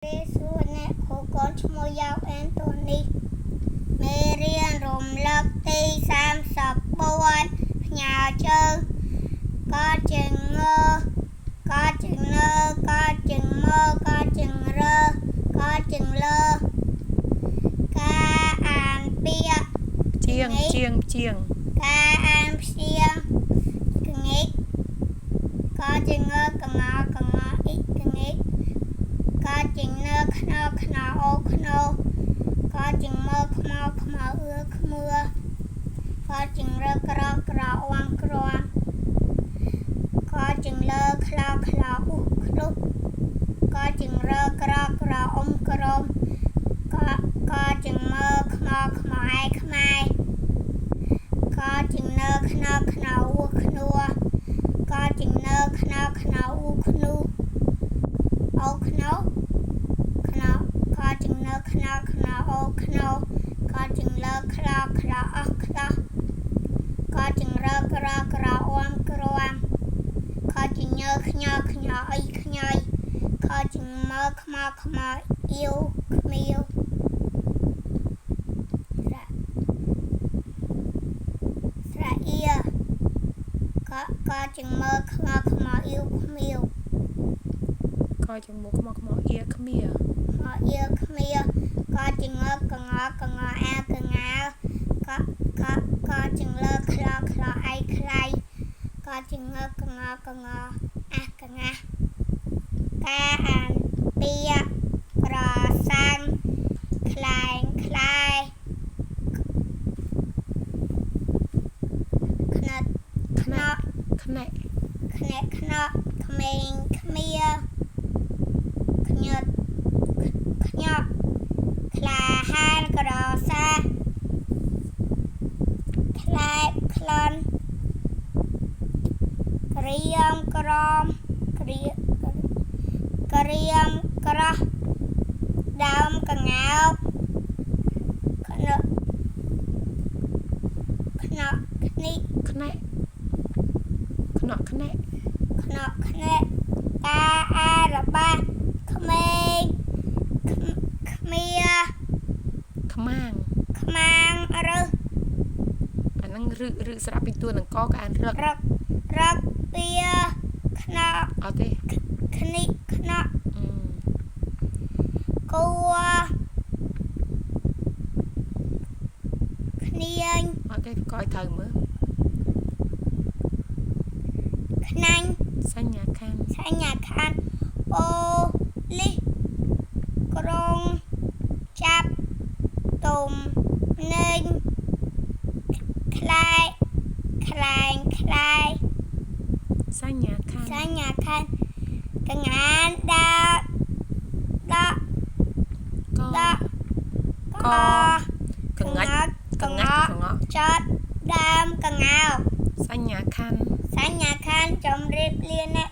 រាបសួរអ្នកគ្រូកូនឈ្មោះយ៉ាវអែនតូនីមេរៀនរំលឹកទី34ផ្ញើជើងកជើងងកជើងនកជើងមកជើងរកជើងលើការអានពាក្យ ជាងជាងជាង ការអានព្យាង្គងិកកជើងងកងកងអ៊ីកងិកកជើងនខ្នខ្នអូខ្នោកជើងមើខ្មៅខ្មៅអឺខ្មឿកជើងរក្រក្រអងក្រងកជើងលើខ្លោខ្លោអ៊ុខ្លុះកជើងរក្រក្រអ៊ំក្រមកកជើងមើខ្មៅខ្មៅឯខ្មែរ កជើងនខ្នខ្នអ៊ូខ្នួកជើងនខ្នខ្នអ៊ូខ្នូអូខ្នោខ្នោកជើងនខ្នខ្នអូខ្នោកជើងលើខ្លោខ្លោអស់ខ្លោះកជើងរក្រក្រអមក្រមកជើងញើខ្ញើខ្ញើអីខ្ញើខជើងមើខ្មៅខ្មៅអ៊ីវខ្មៀវស្រៈស្រៈអ៊ីកកជើងមើខ្មៅខ្មៅអ៊ីវខ្មៀវ កជើងមកខ្មោខ្មោអៀខ្មៀ ខ្មៅអ៊ីខ្មៀកជើងងកងកងអាកងាកកកជើងលើខ្លោខ្លោអៃខ្លៃកជើងងកងកងអាកងាការអានពាក្យក្រសាំងខ្លែងខ្លែខ្និត ខ្នែ ខ្នោ ខ្នែ ខ្នែខ្នោក្មេងខ្មៀខ្ញត់ខ្ញក់ខ្លាហានក្រសាខ្លែបក្លន់ក្រៀមក្រមក្រៀក្រៀមក្រោះដើមកងោកខ្នក់ខ្នក់ខ្និ ខ្នែខ្នក់ខ្នែ ខ្នក់ខ្នែការអារបស់ក្មេងខ្មៀ ខ្មាង ខ្មាងរឹស អាហ្នឹងរឹរឹស្រាប់ពីតួនឹងកក៏អានរឹករ ឹករឹកពៀខ្នក់ អត់ទេ ខ្និខ្នក់ អឺ គួខ្នៀង អត់ទេកឲ្យត្រូវមើល ខ្នាញ់ សញ្ញាខណ្ឌ សញ្ញាខណ្ឌប៉ូលីសក្រុងចាប់ទំនេញខ្លែខ្លែងខ្លែ សញ្ញាខណ្ឌ សញ្ញាខណ្ឌកងានដើដក ក ដក កកងាច់កកងាច់ ង កងក់ ចតដើមកងោក សញ្ញាខណ្ឌ សញ្ញាខណ្ឌជំរាបលាអ្នក